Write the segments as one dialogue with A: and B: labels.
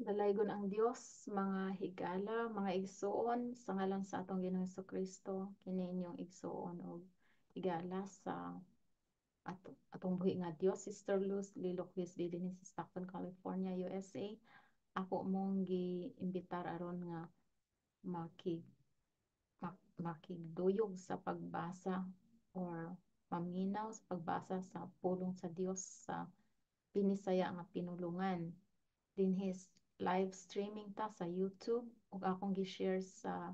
A: Dalaygon ang Dios, mga higala, mga igsuon, sa ngalan sa atong Ginoong Kristo, kini inyong igsuon og higala sa atong buhi nga Dios, Sister Luz Lilo Quiz dinhi sa Stockton, California, USA. Ako mong giimbitar aron nga makigduyog sa pagbasa or paminaw sa pagbasa sa pulong sa Dios sa Binisaya nga pinulungan. Dinhi live streaming ta sa YouTube ug akong gi-share sa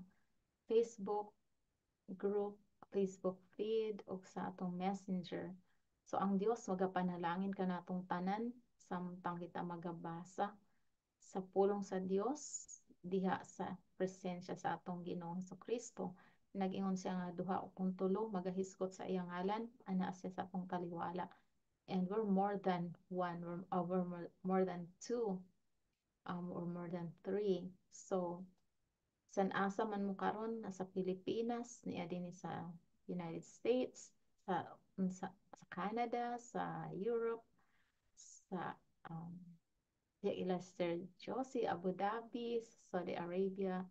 A: Facebook group, Facebook feed ug sa atong Messenger. So ang Dios magapanalangin kanatong tanan samtang kita magabasa sa pulong sa Dios diha sa presensya sa atong Ginoong Kristo. Nag-ingon siya nga duha o kung tulo magahisgot sa iyang ngalan, ana siya sa atong taliwala. And we're more than one, we're more than two, or more than three. So, san asa man mo karon, nasa Pilipinas, niya din sa United States, sa Canada, sa Europe, sa Lester Josie, Abu Dhabi, Saudi Arabia,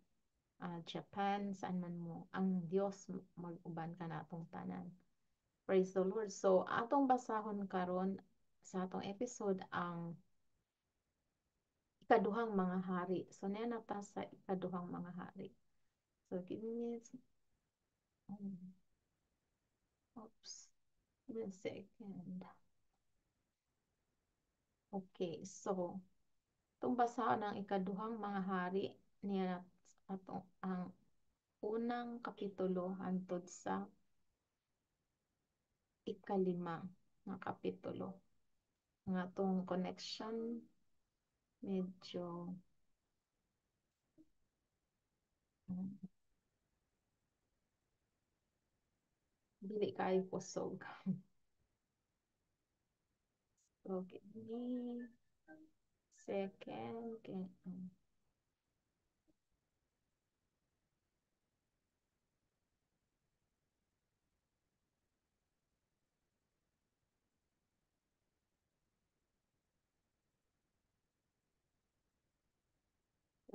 A: Japan, saan man mo, ang Dios mag-uban ka na atong tanan. Praise the Lord. So, atong basahon karon sa atong episode ang ikaduhang mga hari. So, niya na ta sa ikaduhang mga hari. So, give me oops. Give me a second. Okay, so itong basahon ang ikaduhang mga hari niya atong ang unang kapitulo hantod sa ikalima nga kapitulo. Nga atong connection medyo dili kaayo kusog. So give me second. Okay.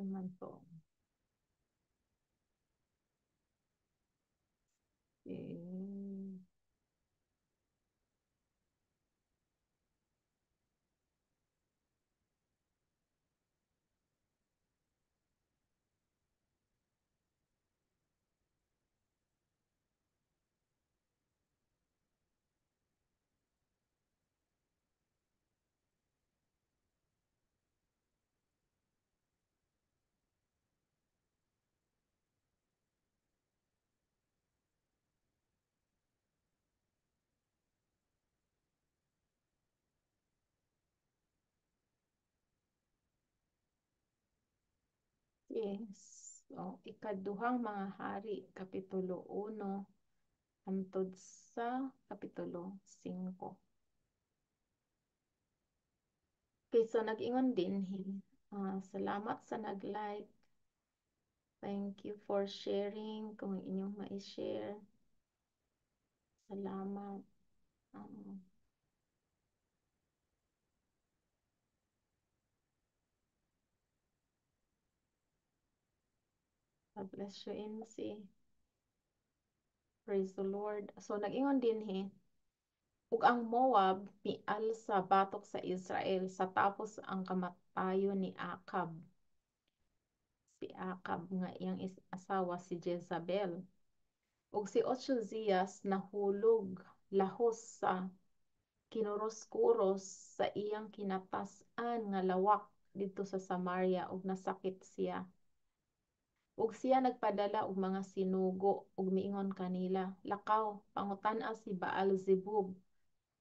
A: Naman to. Okay. Yes. So, ikaduhang mga hari, Kapitulo 1, hantod sa Kapitulo 5. Okay, so nag-ingon din. Salamat sa nag-like. Thank you for sharing. Kung inyong ma-share. Salamat. God bless you, NC. Praise the Lord. So, nag-ingon din he, ug ang Moab mial sa batok sa Israel sa tapos ang kamatayon ni Akab. Si Akab nga iyang asawa si Jezabel. Ug si Ochozias nahulog lahos sa kinuros-kuros sa iyang kinatas-an nga lawak didto sa Samaria ug nasakit siya. Ug siya nagpadala og mga sinugo ug miingon kanila, lakaw, pangutan-a si Baal Zebub,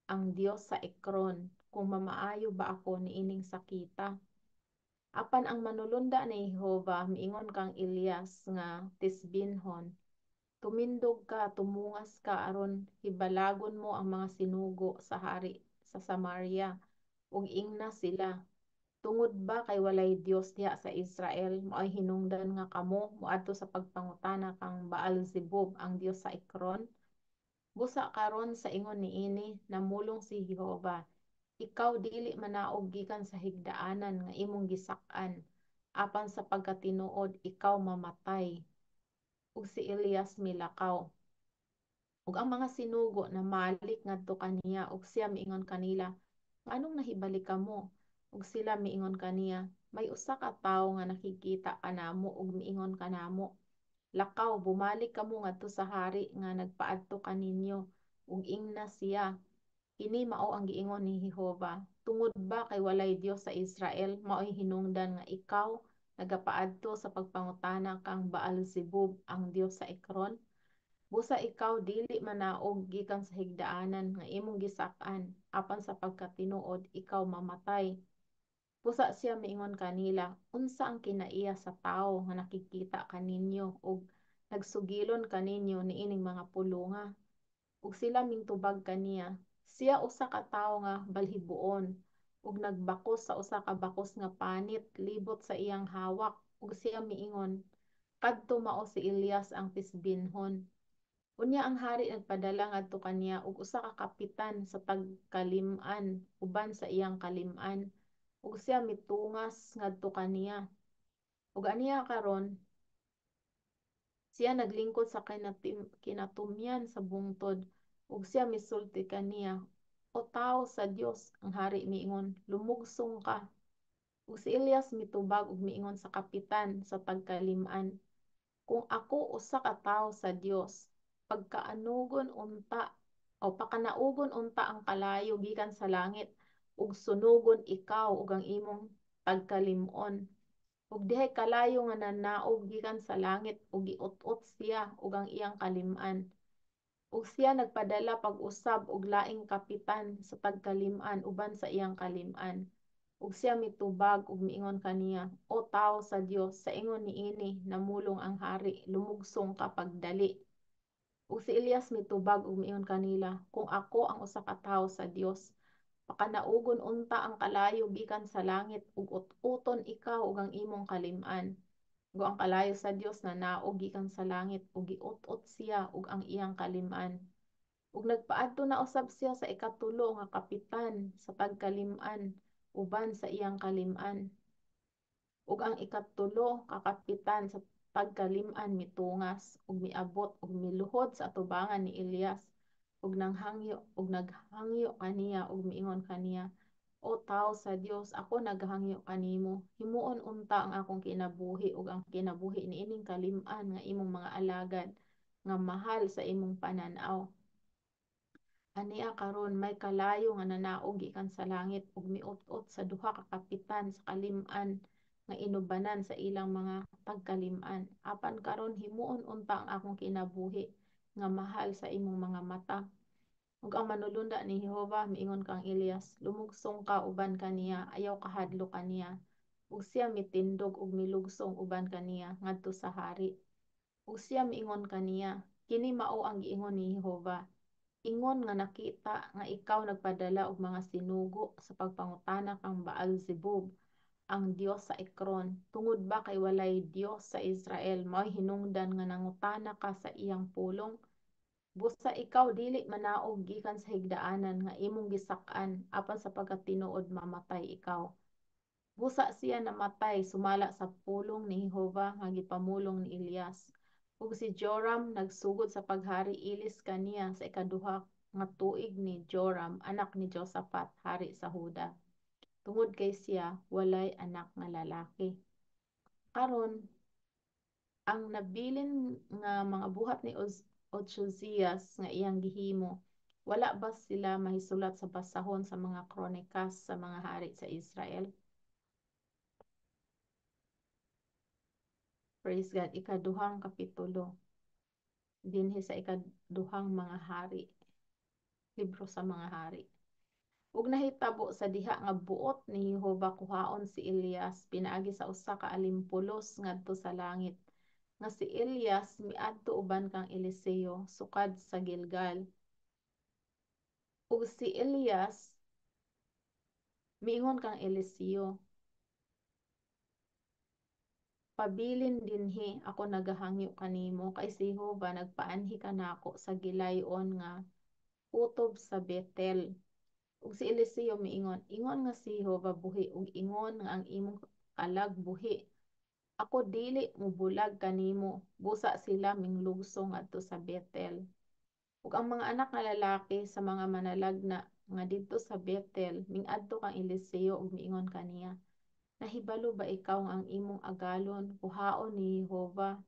A: ang Dios sa Ekron, kung mamaayo ba ako niining sakita. Apan ang manulunda ni Jehova miingon kang Elias nga Tisbinhon, tumindog ka, tumungas ka aron hibalagon mo ang mga sinugo sa hari sa Samaria ug ingna sila. Tungod ba kay walay Dios diha sa Israel, maoy hinungdan nga kamo moadto sa pagpangutana kang Baal Zebub, ang Dios sa Ekron? Busa karon sa ingon niini, namulong si Jehova, Ikaw dili manaog gikan sa higdaanan nga imong gisak-an, apan sa pagkatinuod ikaw mamatay. Ug si Elias milakaw. Ug ang mga sinugo namalik ngadto kaniya ug siya miingon kanila, "Nganong nahibalik kamo?" Ug sila miingon kaniya, "May usa ka tawo nga nakigkita kanamo ug miingon kanamo, 'Lakaw, bumalik kamo ngadto sa hari nga nagpaadto kaninyo ug ingna siya, Kini mao ang giingon ni Jehova: Tungod ba kay walay Dios sa Israel maoy hinungdan nga ikaw nagapaadto sa pagpangutana kang Baal-zebub, ang dios sa Ekron? Busa ikaw dili manaog gikan sa higdaanan nga imong gisak-an, apan sa pagkatinuod ikaw mamatay.'" Busa siya miingon kanila, "Unsa ang kinaiya sa tawo nga nakigkita kaninyo ug nagsugilon kaninyo niining mga pulonga?" Ug sila mingtubag kaniya, "Siya usa ka tawo nga balhiboon ug nagbakos sa usa ka bakos nga panit libot sa iyang hawak, ug siya miingon kadto mao si Elias ang Tisbenhon." Unya ang hari nagpadala ngadto kaniya og usa ka kapitan sa tagkalim-an uban sa iyang kalim-an, ug siya mitungas ngadto kaniya. Ug aniya karon siya naglingkod sa kinatumyan sa bungtod, ug siya misulti kaniya, "O tawo sa Dios," ang hari miingon, "lumugsong ka." Ug si Elias mitubag ug miingon sa kapitan sa tagkalim-an, "Kung ako usa ka tawo sa Dios, pagkaanugon unta o pakanaugon unta ang kalayo gikan sa langit ug sunugon ikaw ug ang imong tagkalim-on." Ug dihay kalayo nga nanaog gikan sa langit ug giut-ot siya ug ang iyang kalim-an. Ug siya nagpadala pag-usab og laing kapitan sa tagkalim-an uban sa iyang kalim-an. Ug siya mitubag ug miingon kaniya, "O tawo sa Dios, sa ingon niini namulong ang hari, lumugsong ka pagdali." Ug si Elias mitubag ug miingon kanila, "Kung ako ang usa ka tawo sa Dios, pakanaugon unta ang kalayo gikan sa langit ug ut-uton ikaw ug ang imong kalim-an." Ug ang kalayo sa Dios nanaog gikan sa langit ug giut-ot siya ug ang iyang kalim-an. Ug nagpaadto na usab siya sa ikatulo nga kapitan sa tagkalim-an uban sa iyang kalim-an. Ug ang ikatulo ka kapitan sa tagkalim-an mitungas ug miabot ug miluhod sa atubangan ni Elias ug naghangyo kaniya ug miingon kaniya, "O tawo sa Dios, ako nagahangyo kanimo, himuon unta ang akong kinabuhi ug ang kinabuhi niining kalim-an nga imong mga alagad nga mahal sa imong panan-aw. Ania karon may kalayo nga nanaog gikan sa langit ug miut-ot sa duha ka kapitan sa kalim-an nga inubanan sa ilang mga tagkalim-an. Apan karon himuon unta ang akong kinabuhi nga mahal sa imong mga mata." Ug ang manulunda ni Jehova miingon kang Elias, "Lumugsong ka uban kaniya, ayaw kahadlok kaniya." Ug siya mitindog ug milugsong uban kaniya ngadto sa hari. Ug siya miingon kaniya, "Kini mao ang giingon ni Jehova: Ingon nga nakita nga ikaw nagpadala og mga sinugo sa pagpangutana kang Baal-zebub, ang dios sa Ekron, tungod ba kay walay Dios sa Israel maoy hinungdan nga nangutana ka sa iyang pulong? Busa ikaw dili manaog gikan sa higdaanan nga imong gisak-an, apan sa pagkatinuod mamatay ikaw." Busa siya namatay sumala sa pulong ni Jehova nga gipamulong ni Elias. Ug si Joram nagsugod sa paghari ilis kaniya sa ikaduha nga tuig ni Joram anak ni Josaphat, hari sa Huda. Tungod kay siya walay anak nga lalaki. Karon ang nabilin nga mga buhat ni Ochozias nga iyang gihimo, wala ba sila mahisulat sa basahon sa mga kronikas sa mga hari sa Israel? Praise God. Ikaduhang kapitulo. Dinhi sa ikaduhang mga hari. Libro sa mga hari. Ug nahitabo sa diha nga buot ni Jehova kuhaon si Elias pinaagi sa usa ka alimpulos ngadto sa langit, nga si Elias miadto uban kang Eliseo sukad sa Gilgal. Ug si Elias miingon kang Eliseo, "Pabilin dinhi, ako nagahangyo kanimo, kay si Jehova nagpaanhi kanako sa gilay-on nga kutob sa Bethel." Ug si Eliseo miingon, "Ingon nga si Jehova buhi ug ingon nga ang imong kalag buhi, ako dili mobulag kanimo." Busa sila minglugso ngadto sa Bethel. Ug ang mga anak nga lalaki sa mga manalagna nga didto sa Bethel mingadto kang Eliseo ug miingon kaniya, "Nahibalo ba ikaw nga ang imong agalon kuhaon ni Jehova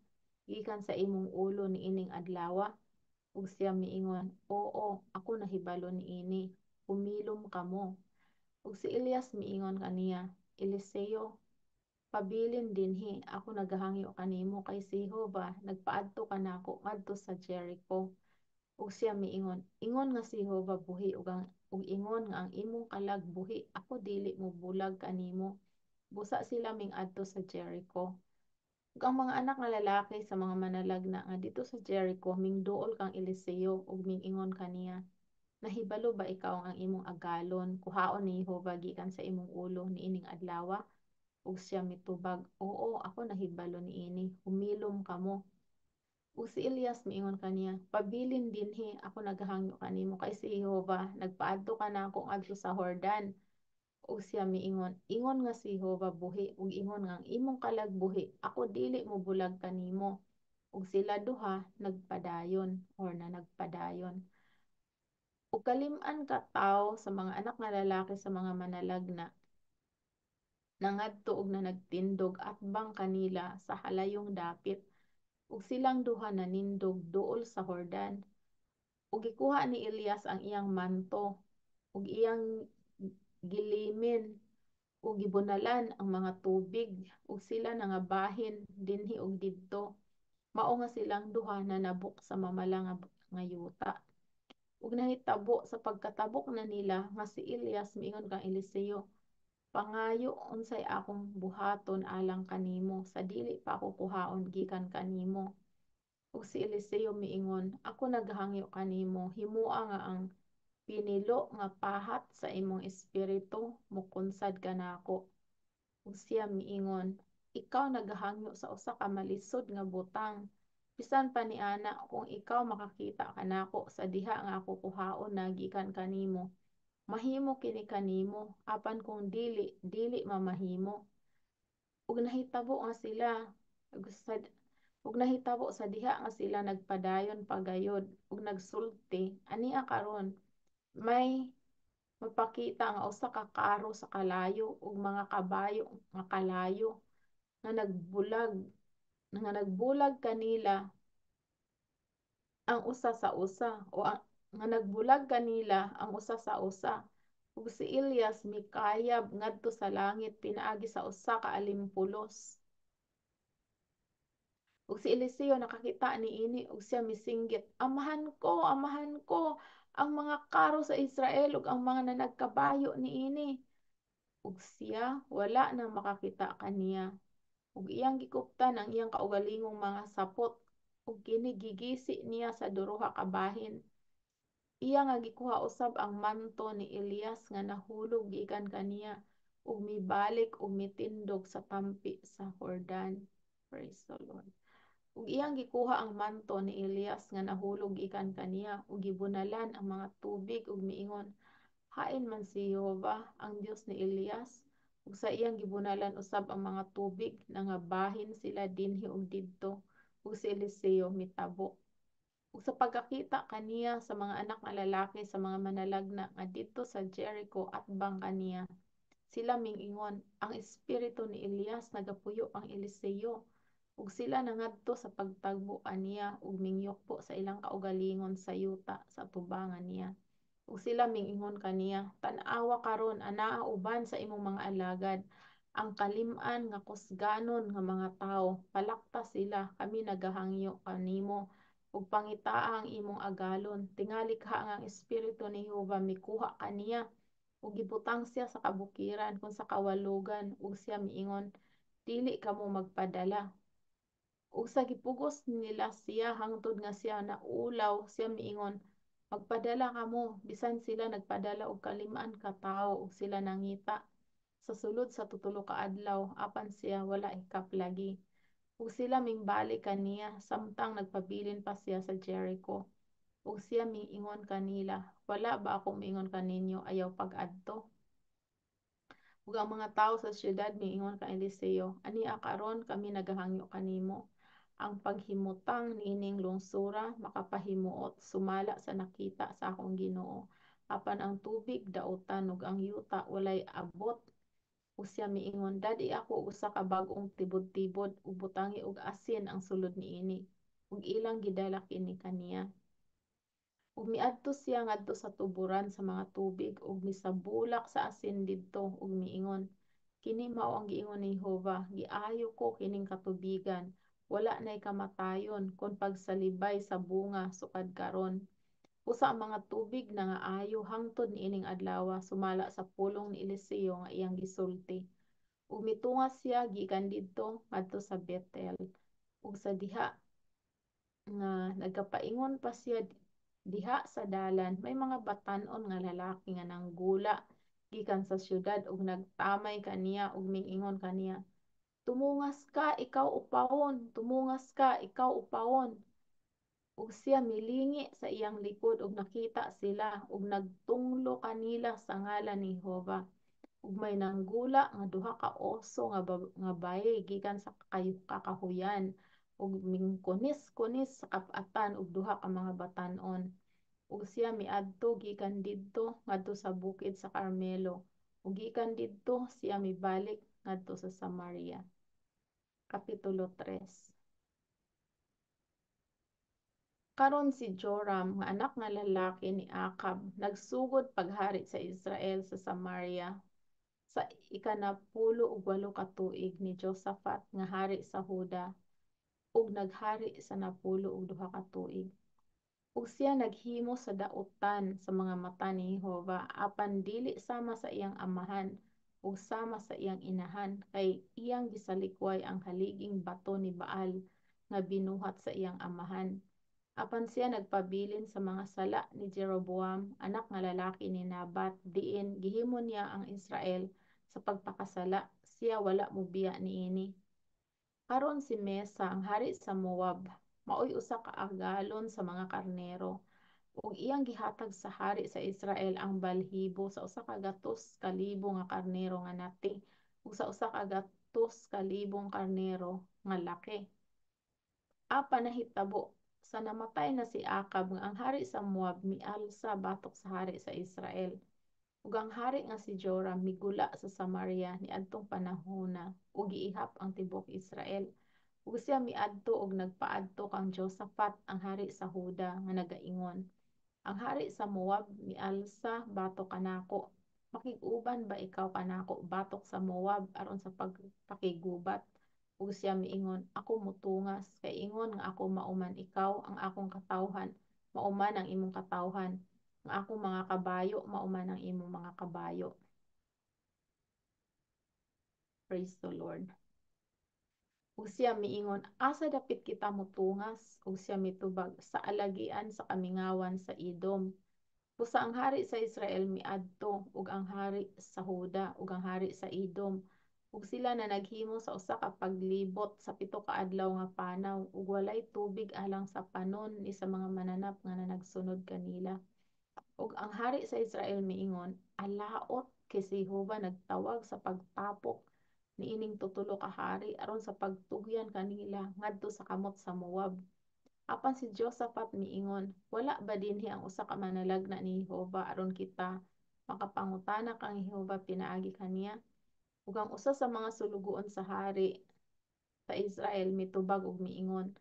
A: gikan sa imong ulo niining adlawa?" Ug siya miingon, "Oo, ako nahibalo niini, humilom kamo." Ug si Elias miingon kaniya, "Eliseo, pabilin dinhi, ako nagahangyo kanimo kay si Jehova nagpaadto kanako ngadto sa Jericho." Ug siya miingon, "Ingon nga si Jehova buhi ug ingon nga ang imong kalag buhi, ako dili mobulag kanimo." Busa sila mingadto sa Jericho. Ug ang mga anak nga lalaki sa mga manalagna nga didto sa Jericho mingduol kang Eliseo ug mingingon kaniya, "Nahibalo ba ikaw nga ang imong agalon kuhaon ni Jehova gikan sa imong ulo niining adlawa?" Ug siya mitubag, "Oo, ako nahibalo niini, humilom kamo." Ug si Elias miingon kaniya, "Pabilin dinhi, ako nagahangyo kanimo kay si Jehova nagpaadto kanako ngadto sa Jordan." Ug siya miingon, "Ingon nga si Jehova buhi ug ingon nga ang imong kalag buhi, ako dili mobulag kanimo." Ug sila duha nagpadayon or na nagpadayon. Ug kalim-an ka tawo sa mga anak nga lalaki sa mga manalagna nangadto og nanagtindog atbang kanila sa halayong dapit, ug silang duha nanindog duol sa Jordan. Ug gikuha ni Elias ang iyang manto ug iyang gilimin ug gibunalan ang mga tubig, ug sila nangabahin dinhi ug didto. Mao nga silang duha nanabok sa mamala nga yuta. Ug nahitabo sa pagkatabok na nila nga si Elias miingon kang Eliseo, "Pangayo unsay akong buhaton alang kanimo sa dili pa ako kuhaon gikan kanimo." Ug si Eliseo miingon, "Ako nagahangyo kanimo, himoa nga ang pinilo nga pahat sa imong espiritu mokonsad kanako." Ug siya miingon, "Ikaw nagahangyo sa usa ka malisod nga butang. Bisan pa niana kung ikaw makakita kanako sa diha nga ako kuhaon na gikan kanimo, mahimo kini kanimo, apan kung dili, dili mamahimo." Ug nahitabo sa diha nga sila nagpadayon pagayod ug nagsulti, ania karon may mapakita nga usa ka karo sa kalayo ug mga kabayo nga kalayo nga nagbulag kanila ang usa sa usa o ang, nga nagbulag kanila ang usa sa usa, ug si Elias mikayab ngadto sa langit pinaagi sa usa ka alimpulos. Ug si Eliseo nakakita niini ug siya misinggit, "Amahan ko, amahan ko, ang mga karo sa Israel ug ang mga nanagkabayo niini!" Ug siya wala na makakita kaniya. Ug iyang gikuptan ang iyang kaugalingong mga sapot ug kini gigisi niya sa duruha ka bahin. Iya nga gikuha usab ang manto ni Elias nga nahulog gikan kaniya ug mibalik ug mitindog sa tampi sa Jordan. Praise the Lord. Ug iyang gikuha ang manto ni Elias nga nahulog gikan kaniya ug gibunalan ang mga tubig ug miingon, "Hain man si Jehova, ang Dios ni Elias?" Ug sa iyang gibunalan usab ang mga tubig, nangabahin sila dinhi ug didto, ug si Eliseo mitabok. Ug sa pagkakita kaniya sa mga anak nga lalaki sa mga manalagna nga didto sa Jericho atbang kaniya, sila mingingon, "Ang espiritu ni Elias nagapuyo kang Eliseo." Ug sila nangadto sa pagtagbo kaniya ug mingyukpo sa ilang kaugalingon sa yuta sa atubangan niya. Ug sila mingingon kaniya, "Tan-awa karon, anaa uban sa imong mga alagad ang kalim-an nga kusganon nga mga tawo. Palakta sila, kami nagahangyo kanimo ug pangitaa ang imong agalon. Tingali kaha nga ang espiritu ni Jehova mikuha kaniya ug gibutang siya sa kabukiran kon sa kawalogan." Ug siya miingon, "Dili kamo magpadala." Ug sa gipugos nila siya hangtod nga siya naulaw, siya miingon, "Magpadala kamo." Bisan sila nagpadala og kalim-an ka tawo ug sila nangita sa sulod sa tutulo ka adlaw, apan siya wala hikap lagi. Ug sila mingbalik kaniya samtang nagpabilin pa siya sa Jericho. Ug siya miingon kanila, "Wala ba ako miingon kaninyo ayaw pag-adto?" Ug ang mga tawo sa syudad miingon kang Eliseo, "Ania karon kami nagahangyo kanimo ang paghimutang niining lungsura makapahimuot sumala sa nakita sa akong ginoo, apan ang tubig dautan ug ang yuta walay abot." Ug siya miingon, "Dad-i ako og usa ka bag-ong tibod-tibod ug butangi og asin ang sulod niini." Ug ilang gidala kini kaniya. Ug miadto siya ngadto sa tuboran sa mga tubig ug misabulak sa asin didto ug miingon, "Kini mao ang giingon ni Jehova: Giayo ko kining katubigan. Wala nay kamatayon kon pagsalibay sa bunga sukad karon." Busa ang mga tubig nangaayo hangtod niining adlawa sumala sa pulong ni Eliseo nga iyang gisulti. Ug mitunga siya gikan didto ngadto sa Bethel. Ug sa diha nga nagapaingon pa siya diha sa dalan, may mga batan-on nga lalaki nga nanggula gikan sa syudad ug nagtamay kaniya ug miingon kaniya, "Tumungas ka, ikaw upawon! Tumungas ka, ikaw upawon!" Ug siya milingi sa iyang likod ug nakita sila ug nagtunglo kanila sa ngalan ni Jehova. Ug may nanggula nga duha ka oso nga bayi gikan sa kakahuyan ug mingkunis-kunis sa kap-atan og duha ka mga batan-on. Ug siya miadto gikan didto ngadto sa bukid sa Carmelo, ug gikan didto siya mibalik ngadto sa Samaria. Kapitulo 3. Karon si Joram nga anak nga lalaki ni Acab nagsugod paghari sa Israel sa Samaria sa ikanapulo ug walo ka tuig ni Josafat nga hari sa Juda, ug naghari sa 92 ka tuig. Ug siya naghimo sa dautan sa mga mata ni Jehova, apan dili sama sa iyang amahan ug sama sa iyang inahan, kay iyang gisalikway ang haliging bato ni Baal nga binuhat sa iyang amahan. Apan siya nagpabilin sa mga sala ni Jeroboam, anak nga lalaki ni Nabat, diin gihimo niya ang Israel sa pagpakasala, siya wala mobiya niini. Karon si Mesa, ang hari sa Moab, maoy usa ka agalon sa mga karnero, ug iyang gihatag sa hari sa Israel ang balhibo sa 100,000 nga karnero nga nati ug sa 100,000 karnero nga laki. Apan nahitabo sa namatay na si Acab nga ang hari sa Moab mialsa batok sa hari sa Israel. Ug ang hari nga si Joram migula sa Samaria niadtong panahona ug giihap ang tibuok Israel. Ug siya miadto og nagpaadto kang Josafat, ang hari sa Huda, nga nagaingon, "Ang hari sa Moab mialsa batok kanako. Makig-uban ba ikaw kanako batok sa Moab aron sa pagpakiggubat?" Ug siya miingon, "Ako motungas, kay ingon nga ako mauman ikaw, ang akong katawhan mauman ang imong katawhan, ang akong mga kabayo mauman ang imong mga kabayo." Praise the Lord. Ug siya miingon, "Asa dapit kita motungas?" Ug siya mitubag, "Sa alagian sa kamingawan sa Edom." Busa ang hari sa Israel miadto ug ang hari sa Huda ug ang hari sa Edom, ug sila na naghimo sa usa ka paglibot sa 7 ka adlaw nga panaw, ug walay tubig alang sa panon ni sa mga mananap nga nanagsunod kanila. Ug ang hari sa Israel miingon, "Alaot kay si Jehova nagtawag sa pagtapok niining tutulo ka hari aron sa pagtugyan kanila ngadto sa kamot sa Moab." Apan si Josafat miingon, "Wala ba dinhi ang usa ka manalagna ni Jehova aron kita makapangutana kang Jehova pinaagi kaniya?" Ug ang usa sa mga sulugoon sa hari sa Israel mitubag ug miingon,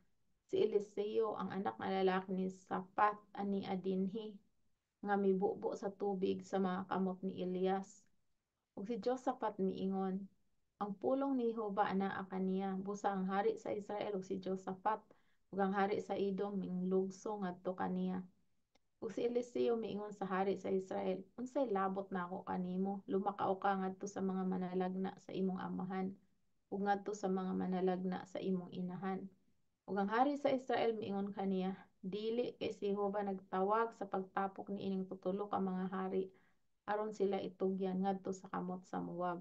A: "Si Eliseo, ang anak nga lalaki ni Safat, ania dinhi, nga mibubo sa tubig sa mga kamot ni Elias." Ug si Josafat miingon, "Ang pulong ni Jehova anaa kaniya." Busa ang hari sa Israel ug si Josafat ug ang hari sa Edom minglugso ngadto kaniya. Ug si Eliseo miingon sa hari sa Israel, "Unsay labot nako kanimo? Lumakaw ka ngadto sa mga manalagna sa imong amahan ug ngadto sa mga manalagna sa imong inahan." Ug ang hari sa Israel miingon kaniya, "Dili, kay si Jehova nagtawag sa pagtapok niining tutulo ka mga hari aron sila itugyan ngadto sa kamot sa Moab."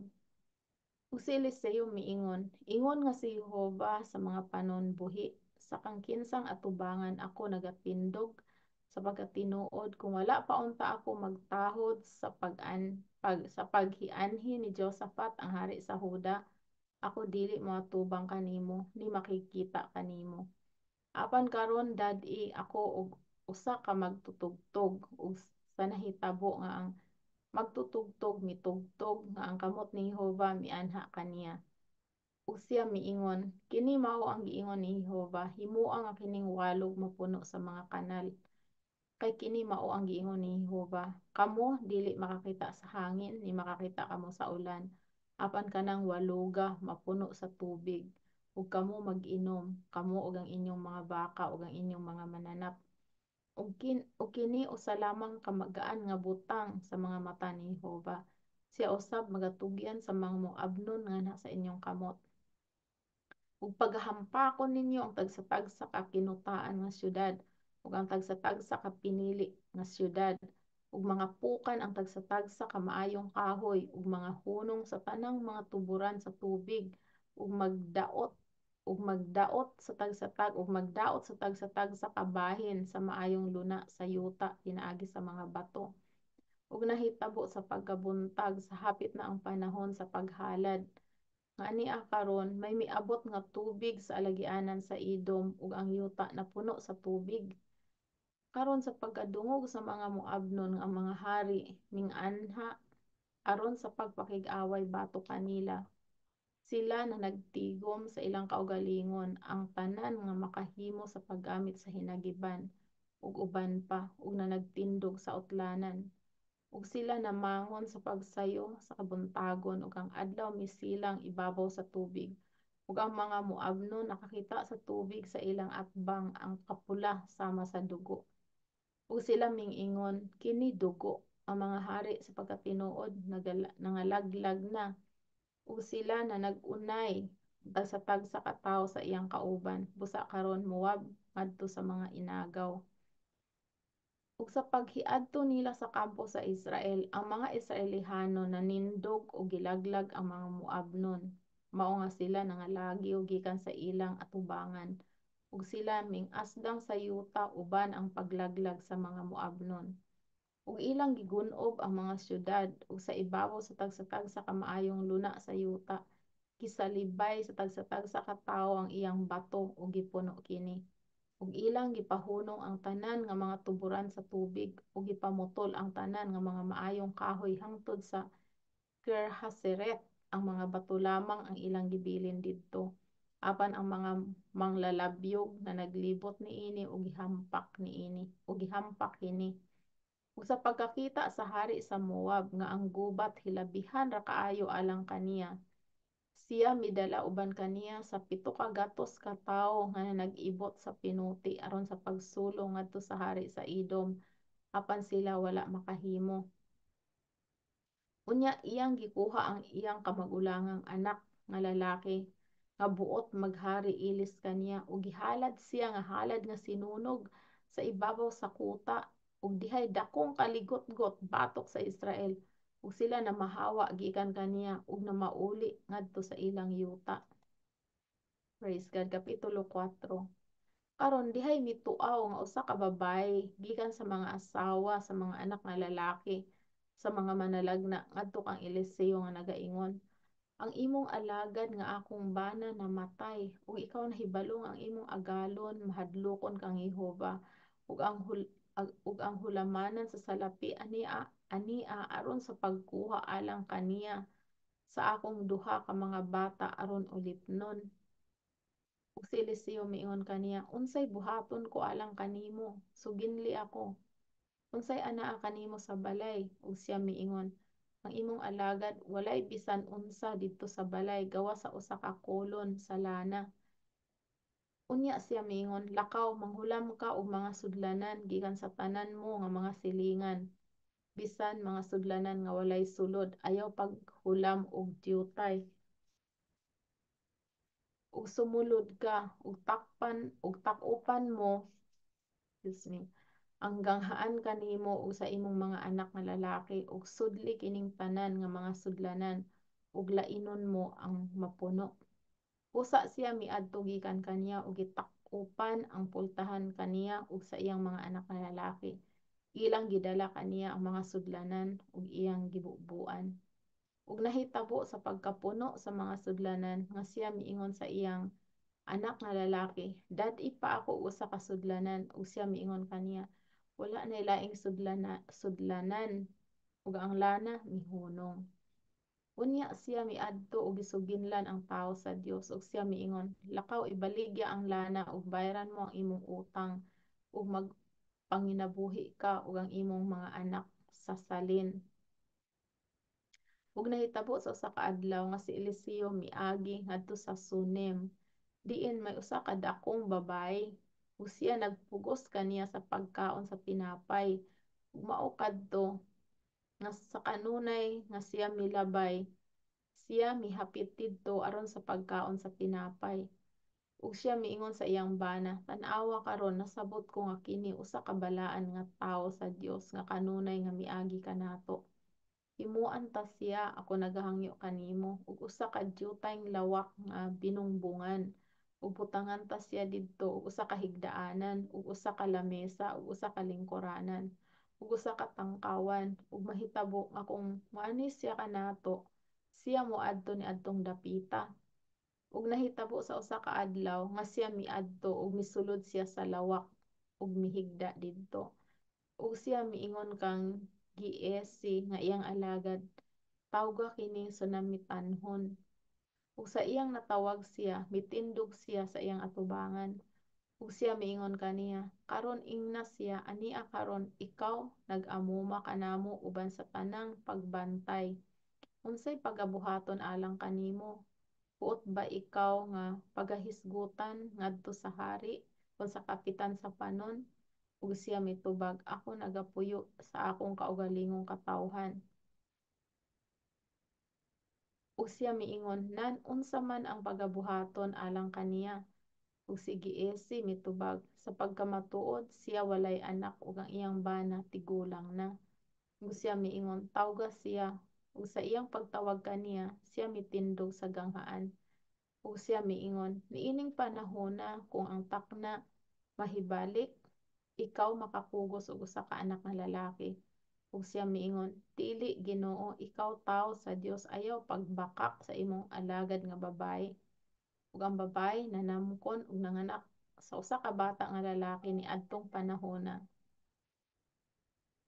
A: Ug si Eliseo miingon, "Ingon nga si Jehova sa mga panon buhi, sa kang kinsang atubangan ako nagatindog, Sa pagkatinuod, kung wala pa unta ako magtahod sa paghianhi ni Josafat ang hari sa Huda, ako dili moatubang kanimo ni makigkita kanimo. Apan karon dad-i ako og usa ka magtutugtog, ug sa nahitabo nga ang magtutugtog mitugtog nga ang kamot ni Jehova mianha kaniya. Ug siya miingon, "Kini mao ang giingon ni Jehova, himoa nga kining walog mapuno sa mga kanal. Kay kini mao ang giingon ni Jehova, kamo dili makakita sa hangin ni makakita kamo sa ulan, apan kanang waloga mapuno sa tubig, ug kamo mag-inom, kamo ug ang inyong mga baka ug ang inyong mga mananap. Ug kini usa lamang ka magaan nga butang sa mga mata ni Jehova. Siya usab magatugyan sa mga Moabnon nganha sa inyong kamot. Ug pagahampakon ninyo ang tagsa-tagsa ka kinutaan nga syudad ug ang tagsa-tagsa ka pinili nga syudad, ug mga pukan ang tagsa-tagsa ka maayong kahoy ug mga hunong sa tanang mga tuburan sa tubig, ug magdaot sa tagsa-tagsa ka bahin sa maayong luna sa yuta pinaagi sa mga bato." Ug nahitabo sa pagkabuntag, sa hapit na ang panahon sa paghalad, nga ania karon may miabot nga tubig sa alagianan sa Edom, ug ang yuta napuno sa tubig. Karon sa pagkadungog sa mga Moabnon nga ang mga hari minganha aron sa pagpakig-away batok kanila, sila na nagtigom sa ilang kaugalingon, ang tanan nga makahimo sa paggamit sa hinagiban ug uban pa, ug na nagtindog sa utlanan. Ug sila namangon sa pagsayo sa kabuntagon, ug ang adlaw misilang ibabaw sa tubig, ug ang mga Moabnon nakakita sa tubig sa ilang atbang ang kapula sama sa dugo. Ug sila mingingon, "Kini dugo, ang mga hari sa pagkatinuod nangalaglag na." Ug sila na nag-unay tagsa-tagsa ka tawo sa iyang kauban, "Busa karon Moab ngadto sa mga inagaw." Ug sa paghiadto nila sa kampo sa Israel, ang mga Israelihano nanindog og gilaglag ang mga Moabnon, mao nga sila nangalagyo gikan sa ilang atubangan. Ug sila mingasdang sa yuta uban ang paglaglag sa mga Moabnon. Ug ilang gigun-ob ang mga syudad, ug sa ibabaw sa tagsa-tagsa ka maayong luna sa yuta, gisalibay sa tagsa-tagsa ka tawo ang iyang bato ug gipuno kini. Ug ilang gipahunong ang tanan nga mga tuburan sa tubig, ug gipamutol ang tanan nga mga maayong kahoy hangtod sa Kirhaseret, ang mga bato lamang ang ilang gibilin didto. Apan ang mga manglalabyog na naglibot niini ug gihampak niini ug gihampak kini. Ug sa pagkakita sa hari sa Moab nga ang gubat hilabihan ra kaayo alang kaniya, siya midala uban kaniya sa 700 ka tawo nga nag-ibot sa pinuti aron sa pagsulong ngadto sa hari sa Edom, apan sila wala makahimo. Unya iyang gikuha ang iyang kamagulangang anak nga lalaki nga buot maghari ilis kaniya, ug gihalad siya nga halad nga sinunog sa ibabaw sa kuta, ug dihay dakong kaligotgot batok sa Israel, ug sila namahawa gikan kaniya ug namauli ngadto sa ilang yuta. Praise God. Kapitulo 4. Karon dihay mituaw nga usa ka babayi gikan sa mga asawa sa mga anak nga lalaki sa mga manalagna ngadto kang Eliseo nga nagaingon, "Ang imong alagad nga akong bana namatay, ug ikaw nahibalo nga ang imong agalon mahadlokon kang Jehova, ug ang hulamanan sa salapi ania ania aron sa pagkuha alang kaniya sa akong duha ka mga bata aron ulipnon." Ug si Eliseo miingon kaniya, "Unsay buhaton ko alang kanimo? Suginli ako. Unsay anaa kanimo sa balay?" Ug siya miingon, "Ang imong alagad walay bisan unsa didto sa balay gawas sa usa ka kolon sa lana." Unya siya miingon, "Lakaw, manghulam ka og mga sudlanan gikan sa tanan mo nga mga silingan, bisan mga sudlanan nga walay sulod, ayaw paghulam og diutay. Ug sumulod ka ug takpan ug tak-upan mo, excuse me, ang ganghaan kanimo ug sa imong mga anak nga lalaki, ug sudli kining tanan nga mga sudlanan ug lainon mo ang mapuno." Busa siya miadto gikan kaniya ug gitak Gidakop-upan ang pultahan kaniya ug sa iyang mga anak nga lalaki. Ilang gidala kaniya ang mga sudlanan ug iyang gibubuan. Ug nahitabo sa pagkapuno sa mga sudlanan nga siya miingon sa iyang anak nga lalaki, "Dad-i pa ako og usa ka sudlanan." Ug siya miingon kaniya, "Wala nay laing sudlanan." Ug ang lana mihunong. Unya siya miadto ug gisuginlan ang tawo sa Dios, ug siya miingon, "Lakaw, ibaligya ang lana ug bayran mo ang imong utang, ug magpanginabuhi ka ug ang imong mga anak sa salin." Ug nahitabo sa usa ka adlaw nga si Eliseo miagi ngadto sa Sunem, diin may usa ka dakong babayi, ug siya nagpugos kaniya sa pagkaon sa tinapay. Ug mao kadto nga sa kanunay nga siya milabay, siya mihapit didto aron sa pagkaon sa tinapay. Ug siya miingon sa iyang bana, "Tan-awa karon, nasabot ko nga kini usa ka balaan nga tawo sa Dios nga kanunay nga miagi kanato. Himuan ta siya, ako nagahangyo kanimo, og usa ka diutayng lawak nga binungbongan, ug butangan ta siya didto og usa ka higdaanan, ug usa ka lamesa, ug usa ka lingkuranan, ug usa ka tangkawan. Ug mahitabo nga kung moani siya kanato, siya moadto niadtong dapita." Ug nahitabo sa usa ka adlaw nga siya miadto ug misulod siya sa lawak ug mihigda didto. Ug siya miingon kang Giezi nga iyang alagad, "Tawga kining Sunamitanhon." Ug sa iyang natawag siya, mitindog siya sa iyang atubangan. Ug siya miingon kaniya, "Karon ingna siya, ania karon ikaw nag-amuma kanamo uban sa tanang pagbantay. Unsay pagabuhaton alang kanimo? Buot ba ikaw nga pagahisgutan ngadto sa hari kon sa kapitan sa panon?" Ug siya mitubag, "Ako nagapuyo sa akong kaugalingong katawhan." Ug siya miingon, "Nan unsa man ang pagabuhaton alang kaniya?" Ug si Giezi mitubag, "Sa pagkamatuod, siya walay anak ug ang iyang bana tigulang na." Ug siya miingon, "Tawga siya." Ug sa iyang pagtawag kaniya, siya mitindog sa ganghaan. Ug siya miingon, "Niining panahona kung ang takna mahibalik, ikaw makapugos og usa ka anak nga lalaki." Ug siya miingon, "Dili, Ginoo, ikaw tawo sa Dios, ayaw pagbakak sa imong alagad nga babayi." Ug ang babayi nanamkon ug nanganak sa usa ka bata nga lalaki niadtong panahona.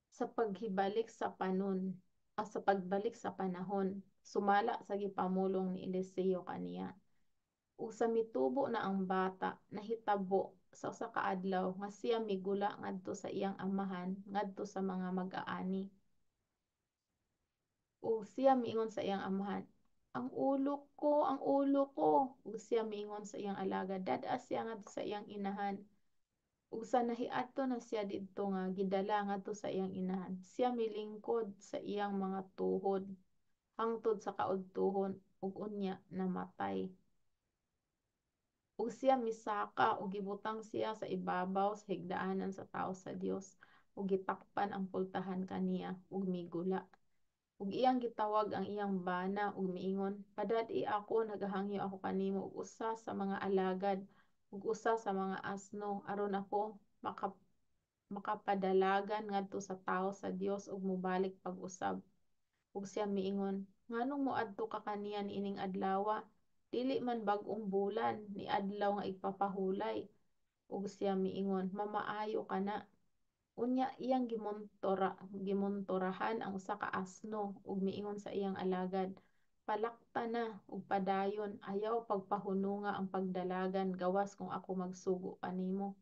A: Sa paghibalik sa panon, sa pagbalik sa panahon, sumala sa gipamulong ni Eliseo kaniya. Ug sa mitubo na ang bata, nahitabo sa usa ka adlaw nga siya migula ngadto sa iyang amahan ngadto sa mga mag-aani. Ug siya miingon sa iyang amahan, "Ang ulo ko, ang ulo ko." Ug siya miingon sa iyang alagad, "Dad-a siya ngadto sa iyang inahan." Ug sa nahiadto na siya didto nga gidala ngadto sa iyang inahan, siya milingkod sa iyang mga tuhod hangtod sa kaudtuhon, ug unya namatay. Ug siya misaka ug gibutang siya sa ibabaw sa higdaanan sa tawo sa Dios, ug gitakpan ang pultahan kaniya ug migula. Ug iyang gitawag ang iyang bana ug miingon, "Padad-i ako, nagahangyo ako kanimo og usa sa mga alagad ug usa sa mga asno aron ako makapadalagan ngadto sa tawo sa Dios ug mobalik pag-usab." Ug siya miingon, "Nganong moadto ka kaniya niining adlawa? Dili man bag-ong bulan ni adlaw nga igpapahulay." Ug siya miingon, "Mamaayo kana." Unya iyang gimontorahan ang usa ka asno ug miingon sa iyang alagad, "Palakta na ug padayon, ayaw pagpahununga ang pagdalagan gawas kung ako magsugo kanimo."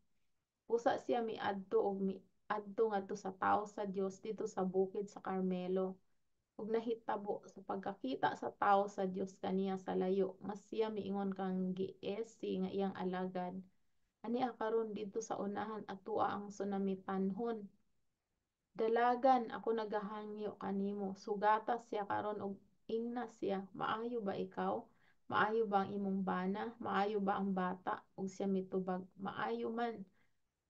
A: Busa siya miadto ug miadto ngadto sa tawo sa Dios didto sa bukid sa Carmelo. Ug nahitabo sa pagkakita sa tawo sa Dios kaniya sa layo nga siya miingon kang Giezi nga iyang alagad, "Ania karon didto sa unahan atoa ang Sunamitanhon. Dalagan, ako nagahangyo kanimo, sugata siya karon ug ingna siya, 'Maayo ba ikaw? Maayo ba ang imong bana? Maayo ba ang bata?'" Ug siya mitubag, "Maayo man."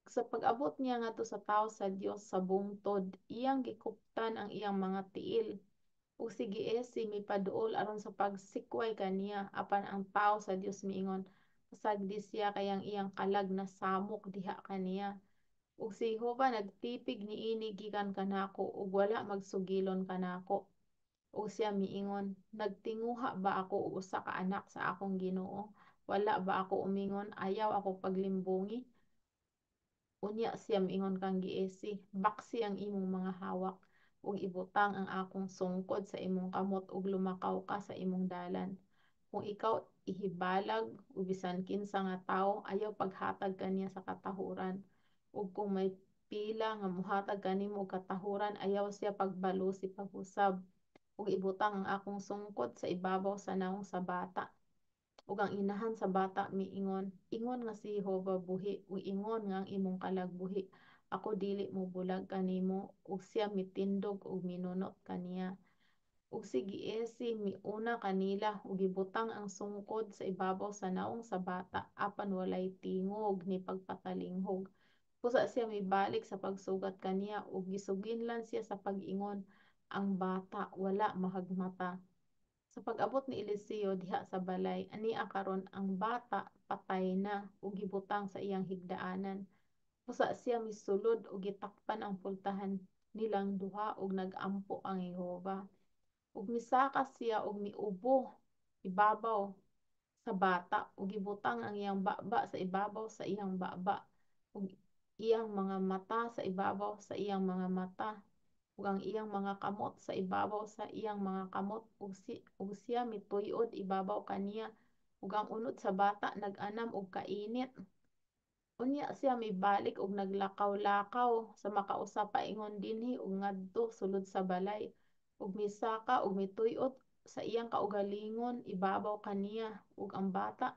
A: Sa pag-abot niya ngadto sa tawo sa Dios sa bungtod, iyang gikuptan ang iyang mga tiil. Ug si Giezi mipaduol aron sa pagsikway kaniya, apan ang tawo sa Dios miingon, Pasagdi siya kay ang iyang kalag nasamok diha kaniya. Ug si Jehova nagtipig niini gikan kanako ug wala magsugilon kanako." Ug siya miingon, "Nagtinguha ba ako og usa ka anak sa akong Ginoo? Wala ba ako umingon, 'Ayaw ako paglimbongi'?" Unya siya miingon kang Giezi, "Baksi ang imong mga hawak ug ibutang ang akong sungkod sa imong kamot ug lumakaw ka sa imong dalan. Kung ikaw ihibalag og bisan kinsa nga tawo, ayaw paghatag kaniya sa katahuran. Ug kung may pila nga mohatag kanimo og katahuran, ayaw siya pagbalusi pag-usab. Ug ibutang ang akong sungkod sa ibabaw sa nawong sa bata." Ug ang inahan sa bata miingon, "Ingon nga si Jehova buhi ug ingon nga ang imong kalag buhi, ako dili mobulag kanimo." Ug siya mitindog ug minunot kaniya. Ug si Giezi miuna kanila ug gibutang ang sungkod sa ibabaw sa nawong sa bata, apan walay tingog ni pagpatalinghog. Busa siya mibalik sa pagsugat kaniya ug gisuginlan siya sa pag-ingon, "Ang bata wala mahagmata." Sa pag-abot ni Eliseo diha sa balay, ania karon ang bata patay na ug gibutang sa iyang higdaanan. Busa siya misulod ug gitakpan ang pultahan nilang duha ug nag-ampo ang Jehova. Ug misaka siya ug miubo ibabaw sa bata ug gibutang ang iyang baba sa ibabaw sa iyang baba ug iyang mga mata sa ibabaw sa iyang mga mata ug ang iyang mga kamot sa ibabaw sa iyang mga kamot, ug siya mituy-od ibabaw kaniya, ug ang unod sa bata nag-anam og kainit. Unya siya mibalik ug naglakaw-lakaw sa makausa paingon dinhi ug ngadto sulod sa balay, ug misaka ug mituy-od sa iyang kaugalingon ibabaw kaniya, ug ang bata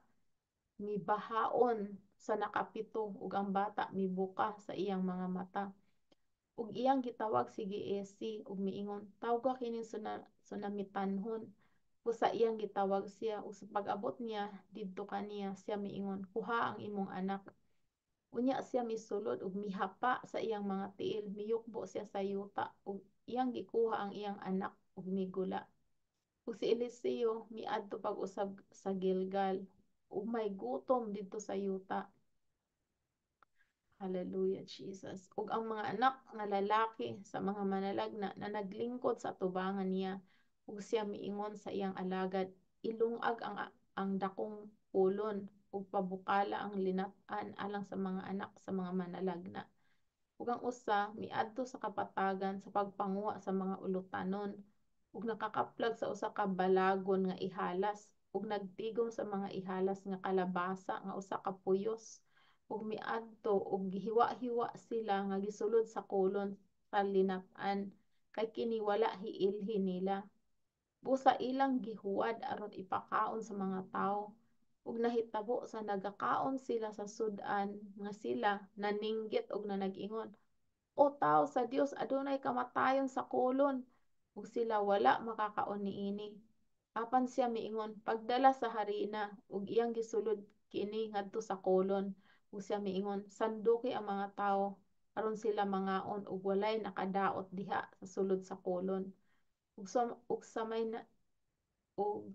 A: mibahaon sa nakapito ug ang bata mibuka sa iyang mga mata. Ug iyang gitawag si Giezi ug miingon, "Tawga kining Sunamitanhon." Busa iyang gitawag siya, ug sa pag-abot niya didto kaniya, siya miingon, "Kuha ang imong anak." Unya siya misulod ug mihapa sa iyang mga tiil, miyukbo siya sa yuta ug iyang gikuha ang iyang anak ug migula. Ug si Eliseo miadto pag-usab sa Gilgal, ug may gutom didto sa yuta. Hallelujah, Jesus. Ug ang mga anak nga lalaki sa mga manalagna na naglingkod sa atubangan niya, ug siya miingon sa iyang alagad, "Ilungag ang dakong kolon ug pabukala ang linat-an alang sa mga anak sa mga manalagna." Ug ang usa miadto sa kapatagan sa pagpanguha sa mga ulutanon, ug nakakaplag sa usa ka balagon nga ihalas, ug nagtigom sa mga ihalas nga kalabasa nga usa ka puyos, ug miadto ug gihiwa-hiwa sila nga gisulod sa kolon sa linat-an, kay kini wala hiilhin nila. Busa ilang gihuwad aron ipakaon sa mga tawo. Ug nahitabo sa nagakaon sila sa sud-an nga sila naninggit og nanag-ingon, "O tawo sa Dios, adunay kamatayon sa kolon," ug sila wala makakaon niini. Apan siya miingon, "Pagdala sa harina," ug iyang gisulod kini ngadto sa kolon. Ug siya miingon, "Sanduki ang mga tawo aron sila mangaon," ug walay nakadaot diha sa sulod sa kolon. Ug sa may na, ug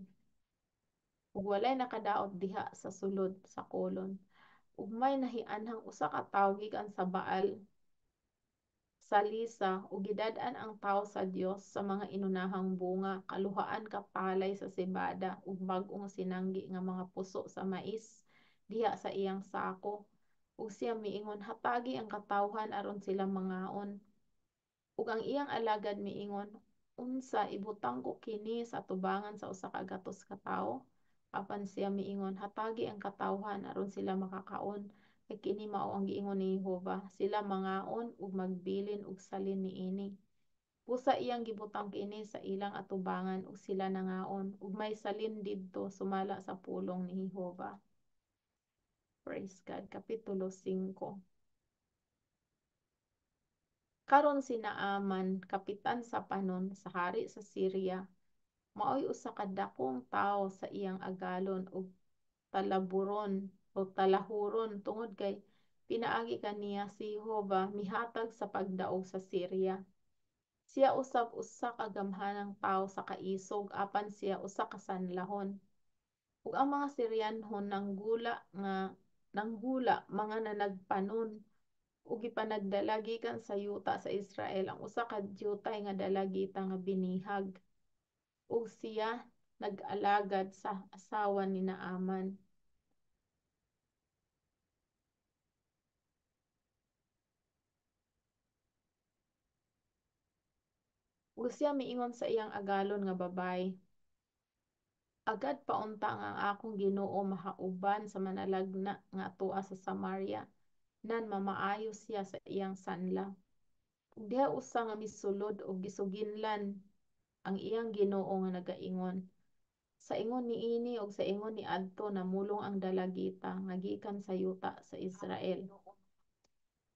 A: ug walay nakadaot diha sa sulod sa kolon. Ug may nahianhang usa ka tawo gikan sa Baal Salisa, ug gidad-an ang tawo sa Dios sa mga inunahang bunga, kaluhaan ka palay sa sebada ug bag-ong sinanggi nga mga puso sa mais diha sa iyang sako. Ug siya miingon, "Hatagi ang katawhan aron sila mangaon." Ug ang iyang alagad miingon, "Unsa, ibutang ko kini sa atubangan sa 100 ka tawo?" Apan siya miingon, "Hatagi ang katawhan aron sila makakaon, kay kini mao ang giingon ni Jehova, 'Sila mangaon ug magbilin og salin niini.'" Busa iyang gibutang kini sa ilang atubangan ug sila nangaon, ug may salin didto sumala sa pulong ni Jehova. Praise God. Kapitulo 5. Karon si Naaman, kapitan sa panon sa hari sa Syria, maoy usa ka dakong tawo sa iyang agalon ug talaburon o talahuron tungod kay pinaagi kaniya si Jehova mihatag sa pagdaog sa Syria. Siya usab usa ka gamhanang tawo sa kaisog, apan siya usa ka sanlahon. Ug ang mga Syrianhon nanghula mga nanagpanon ug gipanagdala gikan sa yuta sa Israel ang usa ka diutay nga dalagita nga binihag. Ug siya nag-alagad sa asawa ni Naaman. Ug siya miingon sa iyang agalon nga babaye, Agad pa unta nga ang akong ginoo mahauban sa manalagna nga atoa sa Samaria, nan mamaayo siya sa iyang sanla. Ug diha usa nga misulod ug gisuginlan ang iyang ginoo nga nagaingon, Sa ingon niini ug sa ingon niadto namulong ang dalagita nga gikan sa yuta sa Israel.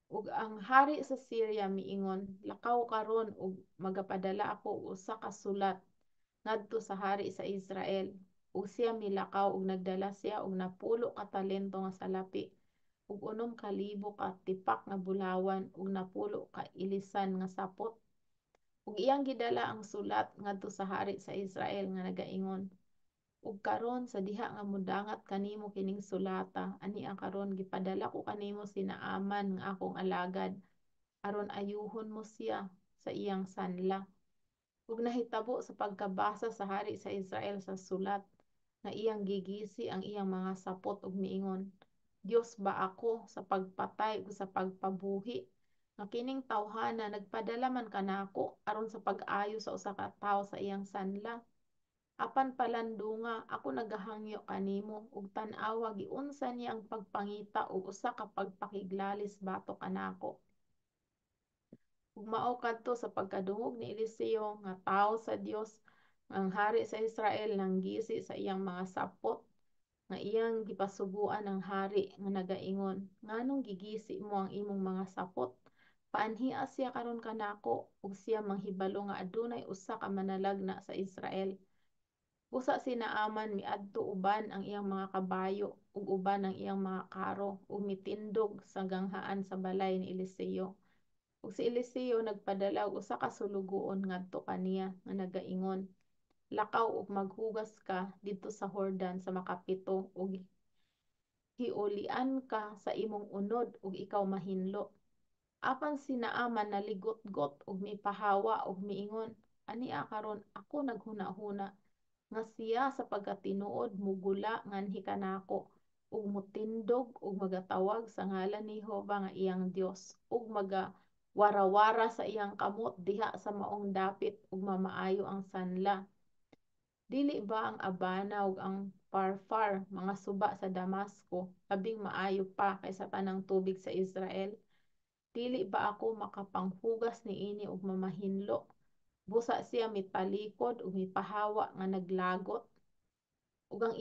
A: Ug ang hari sa Syria miingon, Lakaw karon ug magapadala ako og usa ka sulat ngadto sa hari sa Israel. Ug siya milakaw ug nagdala siya og 90 ka talento nga salapi ug 6,000 ka tipak nga bulawan ug 90 ka ilisan nga sapot. Ug iyang gidala ang sulat ngadto sa hari sa Israel nga nagaingon, Ug karon sa diha nga modangat kanimo kining sulata, ania karon gipadala ko kanimo si Naaman nga akong alagad aron ayuhon mo siya sa iyang sanla. Ug nahitabo sa pagkabasa sa hari sa Israel sa sulat, nga iyang gigisi ang iyang mga sapot ug miingon, Dios ba ako sa pagpatay ug sa pagpabuhi, nga kining tawhana nagpadala man kanako aron sa pag-ayo sa usa ka tawo sa iyang sanla? Apan palandunga, ako nagahangyo kanimo ug tan-awa giunsa niya ang pagpangita og usa ka pagpakiglalis batok kanako. Ug mao kadto sa pagkadungog ni Eliseo nga tawo sa Dios nga ang hari sa Israel nanggisi sa iyang mga sapot, nga iyang gipasugoan ang hari nga nagaingon, Nganong gigisi mo ang imong mga sapot? Paanhia siya karon kanako, ug siya manghibalo nga adunay usa ka manalagna sa Israel. Busa si Naaman miadto uban ang iyang mga kabayo ug uban ang iyang mga karo ug mitindog sa ganghaan sa balay ni Eliseo. Ug si Eliseo nagpadala og usa ka sulugoon ngadto kaniya nga nagaingon, Lakaw ug maghugas ka didto sa Jordan sa makapito ug hiulian ka sa imong unod ug ikaw mahinlo. Apan si Naaman naligotgot ug mipahawa ug miingon, Ania karon ako naghunahuna nga siya sa pagkatinuod mogula nganhi kanako ug motindog ug magatawag sa ngalan ni Jehova nga iyang Dios ug magawarawara sa iyang kamot diha sa maong dapit ug mamaayo ang sanla. Dili ba ang Abana ug ang Parfar, mga suba sa Damasco, labing maayo pa kaysa tanang tubig sa Israel? Dili ba ako makapanghugas niini ug mamahinlo? Busa siya mitalikod ug mipahawa nga naglagot. Ug ang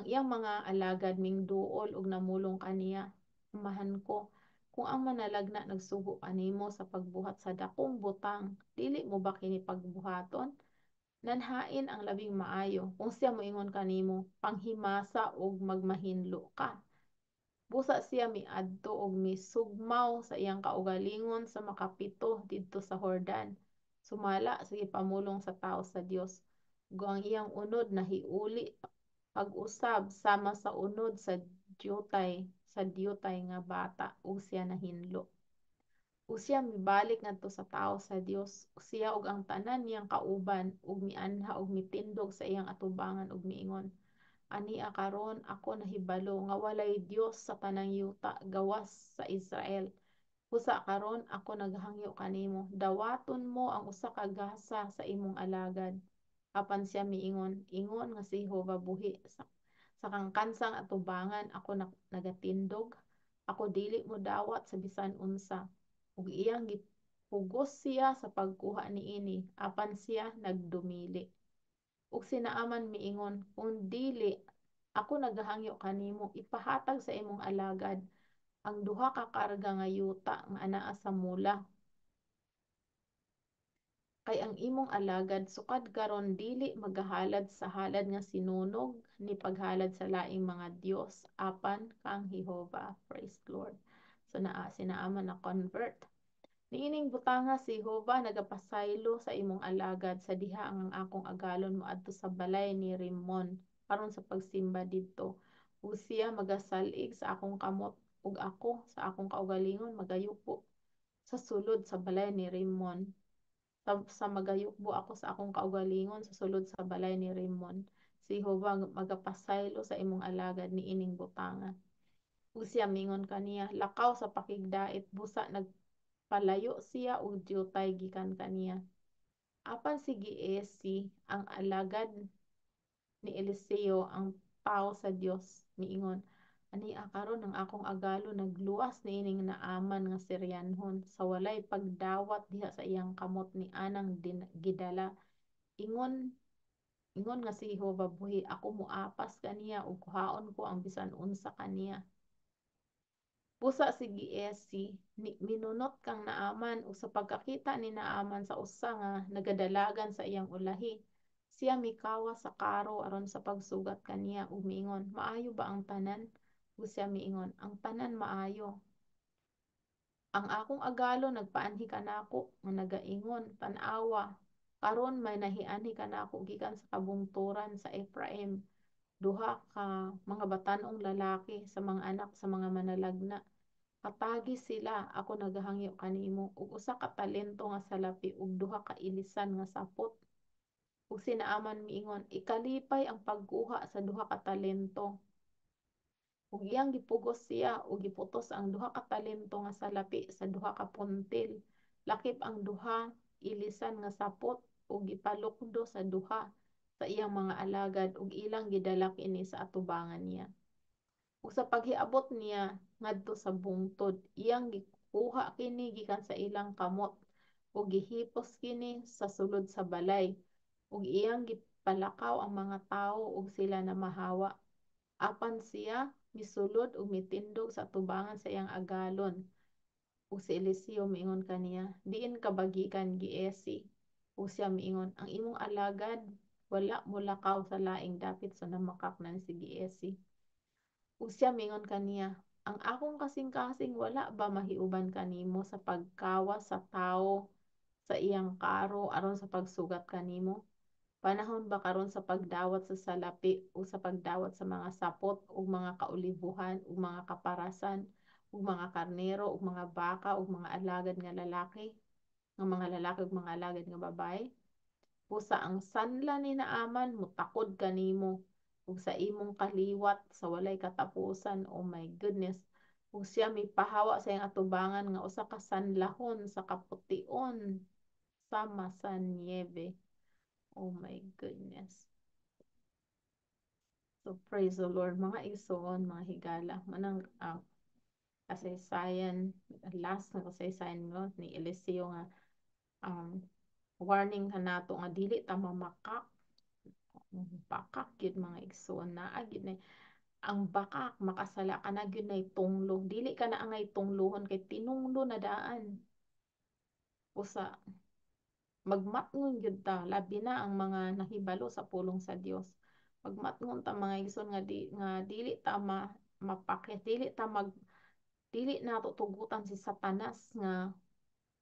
A: iyang mga alagad mingduol ug namulong kaniya, Amahan ko, kung ang manalagna nagsugo kanimo sa pagbuhat sa dakong butang, dili mo ba kini pagbuhaton? Nanhain ang labing maayo kung siya moingon kanimo, Panghimasa ug magmahinlo ka. Busa siya miadto ug misugmaw sa iyang kaugalingon sa 7 didto sa Jordan, sumala sa gipamulong sa tawo sa Dios. Ug ang iyang unod nahiuli pag-usab sama sa unod sa diutay nga bata, ug siya nahinlo. Ug siya mibalik ngadto sa tawo sa Dios, siya ug ang tanan niyang kauban, ug mianha ug mitindog sa iyang atubangan ug miingon, Ania karon ako nahibalo nga walay Dios sa tanang yuta gawas sa Israel. Busa karon ako nagahangyo kanimo, dawaton mo ang usa ka gasa sa imong alagad. Apan siya miingon, Ingon nga si Jehova buhi, sa kangkansang atubangan ako nagatindog, ako dili modawat sa bisan unsa. Ug iyang gipugos siya sa pagkuha niini, apan siya nagdumili. Ug si Naaman miingon, Kung dili, ako nagahangyo kanimo, ipahatag sa imong alagad ang 2 ka karga nga yuta nga anaa sa mula. Kay ang imong alagad sukad karon dili magahalad sa halad nga sinunog ni paghalad sa laing mga dios apan kang Jehova. Praise the Lord. So naa si Naaman na convert. Niining butanga si Jehova nagapasaylo sa imong alagad sa diha ang akong agalon moadto sa balay ni Rimmon aron sa pagsimba didto. Ug siya magasalig sa akong kamot, ug ako sa akong kaugalingon magayuko sa sulod sa balay ni Rimmon. Sa magayukbo ako sa akong kaugalingon sa sulod sa balay ni Rimmon. Si Jehova magapasaylo sa imong alagad niining butanga." Ug siya mingon kaniya, "Lakaw sa pakigdait." Busa nagpalayo siya og diutay gikan kaniya. Apan si Giezi, ang alagad ni Eliseo, ang tawo sa Dios, miingon, "Ania karon ang akong agalo nagluwas niining Naaman nga Siryanhon sa walay pagdawat diha sa iyang kamot ni anang gidala. Ingon ingon nga si Jehova buhi, ako moapas kaniya ug kuhaon ko ang bisan unsa kaniya." Busa si Giezi minunot kang Naaman, ug sa pagkakita ni Naaman sa usa nga nagadalagan sa iyang ulahi, siya mikawas sa karo aron sa pagsugat kaniya ug miingon, "Maayo ba ang tanan?" Ug siya miingon, "Ang tanan maayo. Ang akong agalo nagpaanhi kanako nga nagaingon, 'Tan-awa, karon may nahianhi kanako gikan sa kabungturan sa Ephraim duha ka mga batan-ong lalaki sa mga anak sa mga manalagna. Hatagi sila, ako nagahangyo kanimo, og usa ka talento nga salapi ug duha ka ilisan nga sapot.'" Ug si Naaman miingon, "Ikalipay ang pagkuha sa duha ka talento." Ug iyang gipugos siya ug giputos ang duha ka talento nga salapi sa duha ka puntil, lakip ang duha ilisan nga sapot, ug gipalukdo sa duha sa iyang mga alagad, ug ilang gidala kini sa atubangan niya. Ug sa paghiabot niya ngadto sa bungtod, iyang gikuha kini gikan sa ilang kamot ug gihipos kini sa sulod sa balay, ug iyang gipalakaw ang mga tawo ug sila namahawa. Apan siya misulod ug mitindog sa atubangan sa iyang agalon. Ug si Eliseo miingon kaniya, "Diin ka ba gikan, Giezi?" Ug siya miingon, "Ang imong alagad wala molakaw sa laing dapit." So namakak na ni si Giezi. Ug siya miingon kaniya, "Ang akong kasing-kasing wala ba mahiuban kanimo sa pagkawas sa tawo sa iyang karo aron sa pagsugat kanimo? Panahon ba karon sa pagdawat sa salapi ug sa pagdawat sa mga sapot ug mga kaolibohan ug mga kaparasan ug mga karnero ug mga baka ug mga alagad nga lalaki, nga mga lalaki ug mga alagad nga babaye? Busa ang sanla ni Naaman motakod kanimo ug sa imong kaliwat sa walay katapusan." Oh my goodness. Ug siya mipahawa sa iyang atubangan nga usa ka sanlahon sa kapution sama sa niyebe. Oh my goodness. So praise the Lord, mga igsoon, mga higala. Manang kasaysayan, last nga kasaysayan, no, ni Eliseo nga warning kanato nga dili ta mamakak. Bakak gyud, mga igsoon, naa gyud na ang bakak, makasala ka na gyud nay tunglo. Dili ka na angay tunglohon kay tinunglo na daan. Usa magmatngon gyud ta, labi na ang mga nahibalo sa pulong sa Dios. Magmatngon ta, mga igsoon, nga dili ta mapakit, dili nato tugutan si Satanas nga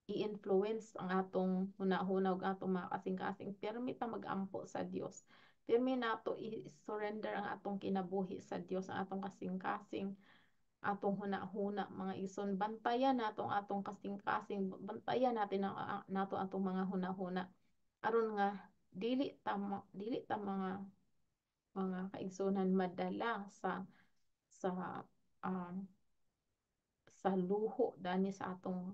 A: i-influence ang atong hunahuna ug atong mga kasing-kasing. Pirmi ta magampo sa Dios. Pirmi nato i-surrender ang atong kinabuhi sa Dios, ang atong kasing-kasing, atong huna-huna, mga igsoon. Bantayan nato ang atong kasing-kasing, bantayan natin ang nato atong mga huna-huna aron nga dili ta mga kaigsuonan madala sa luho dani sa atong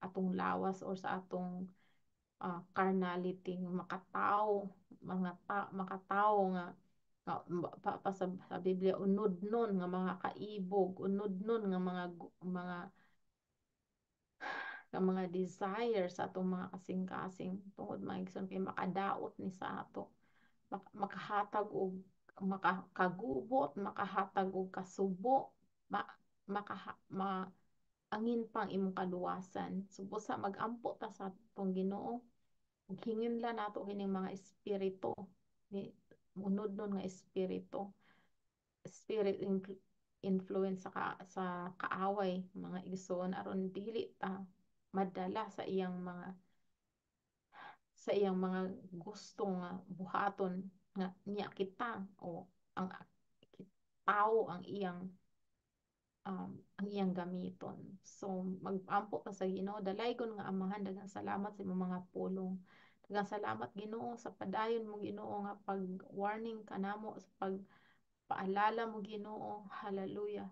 A: atong lawas or sa atong carnality, makatao mga ta, makatao nga pa sa Biblia, unod nun nga mga kaibog, unod nun nga mga desire sa atong mga kasing-kasing, tungod, mga igsoon, kay makadaot ni sa ato, makahatag og makakagubot, makahatag og kasubo, ma, makaha, ma angin pang imong kaluwasan. So busa magampo ta sa atong Ginoo ug hinginla nato kining mga espiritu ni unod nun nga espiritu, spirit influence sa kaaway, mga igsoon, aron dili ta madala sa iyang mga gusto nga buhaton. Nga niya kita o ang tao ang iyang gamiton. So magampo ta sa Ginoo. Dalaygon nga Amahan, daghang salamat sa imong mga pulong. Daghang salamat, Ginoo, sa padayon mo, Ginoo, nga pag-warning kanamo, sa pagpaalala mo, Ginoo, hallelujah,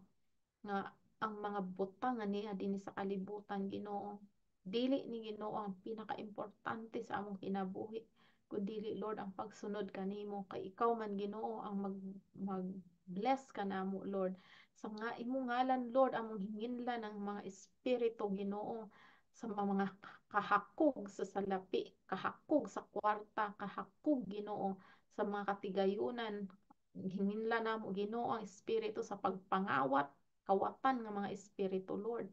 A: nga ang mga butang nga niya dinhi sa kalibutan, Ginoo, dili ni, Ginoo, ang pinakaimportante sa among kinabuhi kundi, Lord, ang pagsunod kanimo, kay ikaw man, Ginoo, ang mag mag bless kanamo, Lord. Sa nga imong ngalan, Lord, among hinginlan ang mga espiritu, Ginoo, sa mga kahakog sa salapi, kahakog sa kwarta, kahakog, Ginoo, sa mga katigayunan. Hinginlan namo, Ginoo, ang espiritu sa pagpangawat, kawatan nga mga espiritu, Lord,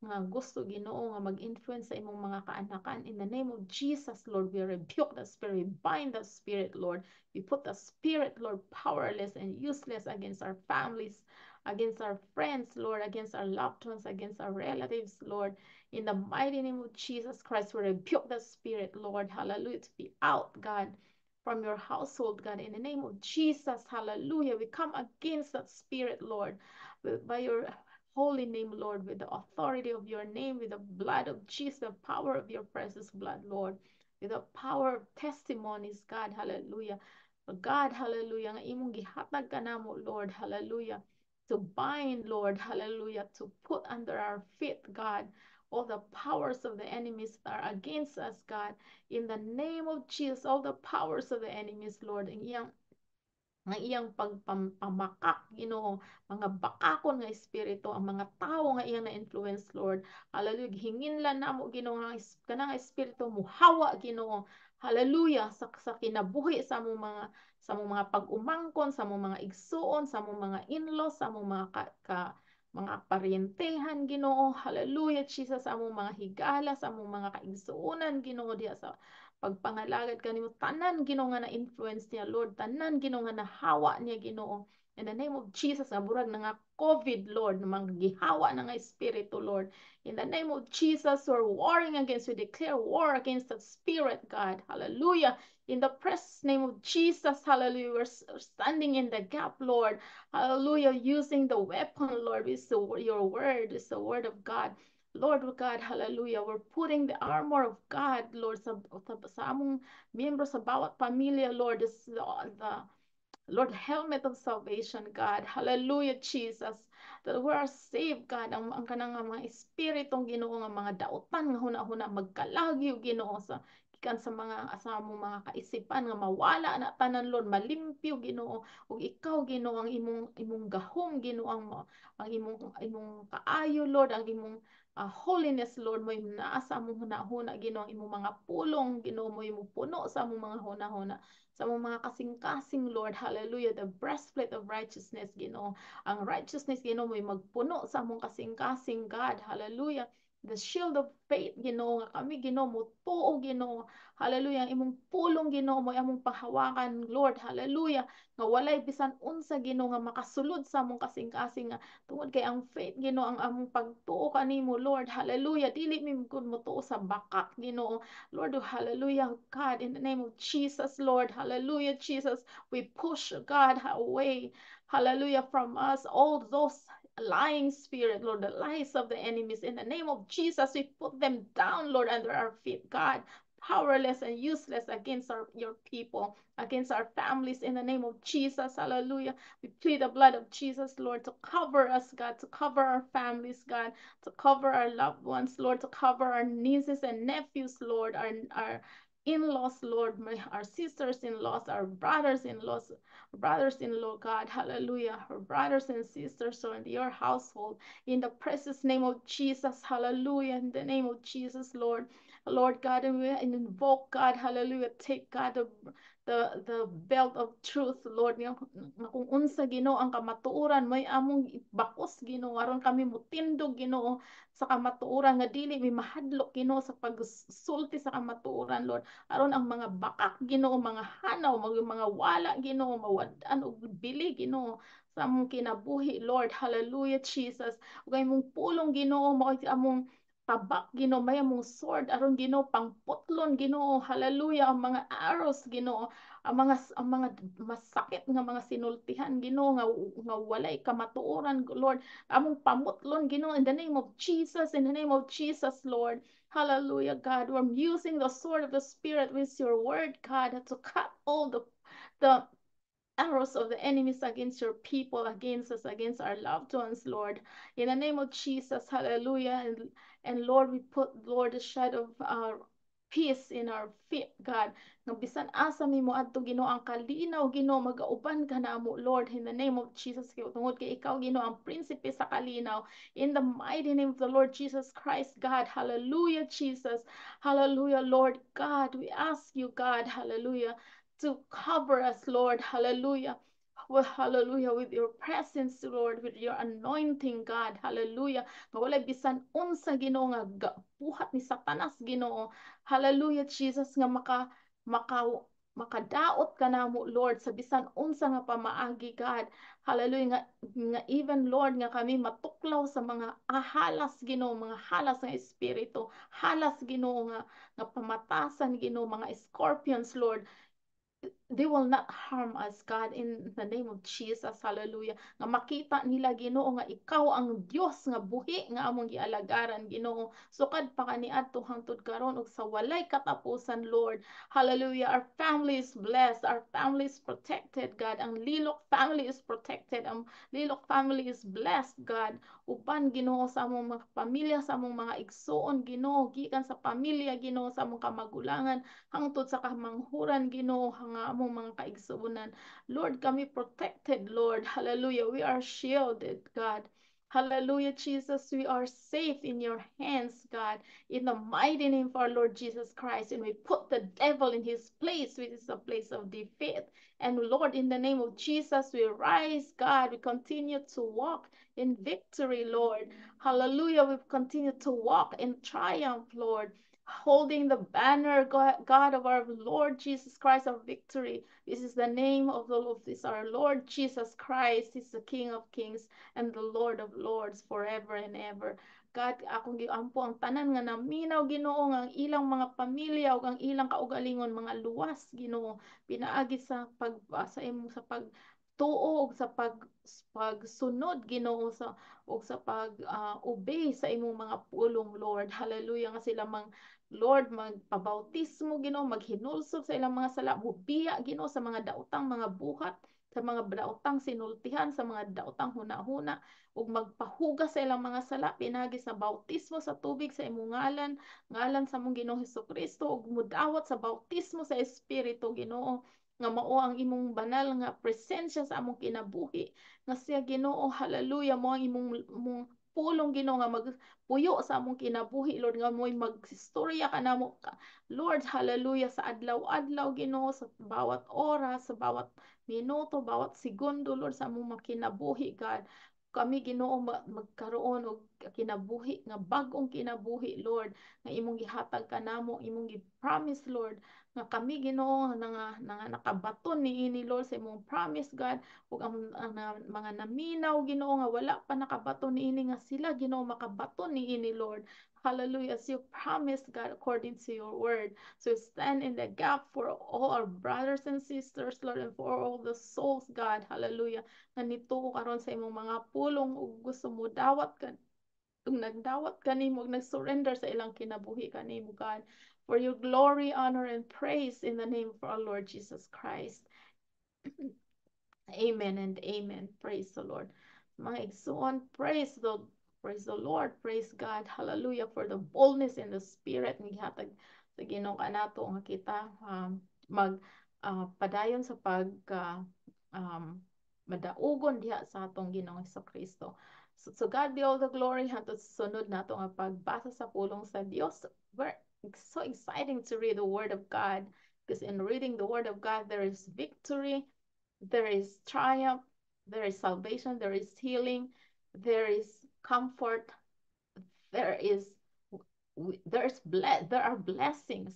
A: nga gusto, Ginoo, nga mag-influence sa imong mga kaanakan. In the name of Jesus, Lord, we rebuke the spirit, we bind the spirit, Lord. We put the spirit, Lord, powerless and useless against our families, against our friends, Lord, against our loved ones, against our relatives, Lord. In the mighty name of Jesus Christ, we rebuke the spirit, Lord. Hallelujah, to be out, God, from your household, God. In the name of Jesus, hallelujah. We come against that spirit, Lord, by your holy name, Lord, with the authority of your name, with the blood of Jesus, the power of your precious blood, Lord, with the power of testimonies, God, hallelujah. God, hallelujah, nga imong gihatag kanamo, Lord, hallelujah, to bind, Lord, hallelujah, to put under our feet, God, all the powers of the enemies that are against us, God. In the name of Jesus, all the powers of the enemies, Lord, ang iyang pagpamakak, Ginoo, mga bakakon nga espiritu, ang mga tawo nga iyang na-influence, Lord. Hallelujah. Hinginlan namo, Ginoo, nga kanang espiritu muhawa, Ginoo. Hallelujah, sa kinabuhi sa among mga pag-umangkon, sa among mga igsuon, sa among mga in-laws, sa among mga ka mga paryentehan, Ginoo. Hallelujah, Jesus, sa among mga higala, sa among mga kaigsuonan, Ginoo, diha sa pagpangalagad kanimo, tanan, Ginoo, nga na-influence niya, Lord, tanan, Ginoo, nga nahawa niya, Ginoo. In the name of Jesus, nga burag na nga COVID, Lord, na mga gihawa na nga espiritu, Lord. In the name of Jesus, we're warring against, we declare war against that spirit, God. Hallelujah. In the precious name of Jesus, hallelujah, we're standing in the gap, Lord. Hallelujah, using the weapon, Lord, is your word, is the word of God. Lord God, hallelujah, we're putting the armor of God, Lord, sa among miyembro sa bawat pamilya, Lord, is the Lord, helmet of salvation, God. Hallelujah, Jesus. That we are saved, God. Ang kanang mga espiritong, Ginoo, nga mga dautan nga huna-huna magkalagyo, Ginoo, sa gikan sa among mga kaisipan, nga mawala na tanan, Lord, malimpyo, Ginoo, ug ikaw, Ginoo, ang imong gahom, Ginoo, ang imong kaayo, Lord, ang imong holiness, Lord, mo naa sa among hunahuna, Ginoo, ang imong mga pulong, Ginoo, mo imong puno sa among mga hunahuna, sa among mga kasing-kasing, Lord. Hallelujah, the breastplate of righteousness, Ginoo, ang righteousness, Ginoo, mo magpuno sa among kasing-kasing, God. Hallelujah, the shield of faith, Ginoo, nga kami, Ginoo, motuo, Ginoo. Hallelujah, ang imong pulong, Ginoo, mo among panghawakan, Lord. Hallelujah, nga walay bisan unsa, Ginoo, nga makasulod sa among kasing-kasing, nga tungod kay ang faith, Ginoo, ang among pagtuo kanimo, Lord. Hallelujah, dili mi gud motuo sa bakak, Ginoo, Lord. Hallelujah, God, in the name of Jesus, Lord. Hallelujah, Jesus, we push, God, away, hallelujah, from us all those lying spirit, Lord, the lies of the enemies. In the name of Jesus, we put them down, Lord, under our feet, God, powerless and useless against your people, against our families. In the name of Jesus, hallelujah. We plead the blood of Jesus, Lord, to cover us, God, to cover our families, God, to cover our loved ones, Lord, to cover our nieces and nephews, Lord, our in-laws, Lord, our sisters-in-laws, our brothers-in-laws, brothers-in-law, God, hallelujah, our brothers and sisters, Lord, in your household, in the precious name of Jesus, hallelujah, in the name of Jesus, Lord. Lord God, and we invoke, God, hallelujah, take, God, the belt of truth, Lord, nga kung unsa, Ginoo, ang kamatuoran may among bakos, Ginoo, aron kami mutindog, Ginoo, sa kamatuoran, nga dili mi mahadlok, Ginoo, sa pagsulti sa kamatuoran, Lord, aron ang mga bakak, Ginoo, mga hanaw, mga wala, Ginoo, mawad-an og bili, Ginoo, sa among kinabuhi, Lord. Hallelujah, Jesus. Ug imong pulong, Ginoo, mao among tabak, Ginoo, may among sword aron, Ginoo, pangputlon, Ginoo, hallelujah, ang mga arrows, Ginoo, ang mga masakit nga mga sinultihan, Ginoo, nga walay kamatuoran, Lord, among pamutlon, Ginoo, in the name of Jesus, in the name of Jesus, Lord. Hallelujah, God. We're using the sword of the Spirit with your word, God, to cut all the arrows of the enemies against your people, against us, against our loved ones, Lord. In the name of Jesus, hallelujah. And Lord, we put, Lord, the shadow of our peace in our feet, God. Nga bisan asa mi moadto, Ginoo, ang kalinaw, Ginoo, magauban ka namo, Lord, in the name of Jesus. Kay tungod kay ikaw, Ginoo, ang prinsipe sa kalinaw. In the mighty name of the Lord Jesus Christ, God. Hallelujah, Jesus. Hallelujah, Lord God. We ask you, God, hallelujah, to cover us, Lord. Hallelujah. Well, hallelujah, with your presence, Lord, with your anointing, God. Hallelujah. Nga walay bisan unsa, Ginoo, nga buhat ni Satanas, Ginoo. Hallelujah, Jesus, nga makadaot ka namo, Lord, sa bisan unsa nga pamaagi, God. Hallelujah, nga even, Lord, nga kami matuklaw sa mga halas, Ginoo, mga halas nga espiritu, halas, Ginoo, nga pamatasan, Ginoo, mga scorpions, Lord, they will not harm us, God, in the name of Jesus. Hallelujah. Nga makita nila, Ginoo, nga ikaw ang Dios nga buhi nga among gialagaran, Ginoo. Sukad pa kaniadto hangtod karon ug sa walay katapusan, Lord. Hallelujah. Our family is blessed. Our family is protected, God. Ang Lilok family is protected. Ang Lilok family is blessed, God. Uban, Ginoo, sa among mga pamilya, sa among mga igsuon, Ginoo, gikan sa pamilya, Ginoo, sa among kamagulangan, hangtod sa kamanghuran, Ginoo, nga among mga kaigsuonan. Lord, kami protected, Lord. Hallelujah. We are shielded, God. Hallelujah, Jesus. We are safe in your hands, God, in the mighty name of our Lord Jesus Christ. And we put the devil in his place, which is a place of defeat. And Lord, in the name of Jesus, we rise, God. We continue to walk in victory, Lord. Hallelujah. We continue to walk in triumph, Lord, holding the banner, God, of our Lord Jesus Christ of victory. This is the name of the Lord, this is our Lord Jesus Christ. He's the King of Kings and the Lord of Lords forever and ever. God, akong giampo ang tanan nga naminaw, Ginoo, nga ang ilang mga pamilya ug ang ilang kaugalingon mga luwas, Ginoo, pinaagi sa imong sa pag tuo ug sa pagsunod, Ginoo, sa ug sa pag obey sa imong mga pulong, Lord. Hallelujah, nga sila mang, Lord, magpabautismo, Ginoo, maghinulsol sa ilang mga sala, mubiya, Ginoo, sa mga daotang mga buhat, sa mga daotang sinultihan, sa mga daotang huna-huna, ug magpahugas sa ilang mga sala pinaagi sa bautismo sa tubig sa imong ngalan, ngalan sa among Ginoong Kristo, ug mudawat sa bautismo sa Espiritu, Ginoo, nga mao ang imong banal nga presensya sa among kinabuhi, nga siya, Ginoo, hallelujah, mo ang imong pulong, Ginoo, nga magpuyo sa among kinabuhi, Lord, nga mo'y magsistorya ka namo, Lord, hallelujah, sa adlaw-adlaw, Ginoo, sa bawat oras, sa bawat minuto, bawat segundo, Lord, sa among kinabuhi, God. Kami, Ginoo, magkaroon og kinabuhi nga bag-ong kinabuhi, Lord, nga imong gihatag kanamo, imong gi-promise, Lord, nga kami, Ginoo, nga nakabaton niini, Lord, sa imong promise, God, ug ang mga naminaw, Ginoo, nga wala pa nakabaton niini, nga sila, Ginoo, makabaton niini, Lord. Hallelujah, as you promised, God, according to your word. So stand in the gap for all our brothers and sisters, Lord, and for all the souls, God. Hallelujah. Nga nituo karon sa imong mga pulong ug gusto mo dawat ka ug nagdawat kanimo ug nag-surrender sa ilang kinabuhi kanimo, God. For your glory, honor, and praise in the name of our Lord Jesus Christ. Amen and amen. Praise the Lord. Mga igsoon, praise the Lord, praise God. Hallelujah for the boldness in the Spirit nga gihatag sa Ginoo kanato nga kita mag padayon sa pag madaugon diha sa atong Ginoong Kristo. So God be all the glory hangtod sa sunod nato nga pagbasa sa pulong sa Dios. We're so exciting to read the Word of God because in reading the Word of God there is victory, there is triumph, there is salvation, there is healing, there is comfort, there are blessings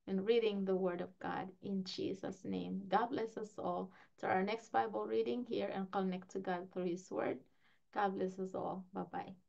A: in reading the Word of God in Jesus' name. God bless us all. To our next Bible reading here and connect to God through His Word. God bless us all. Bye-bye.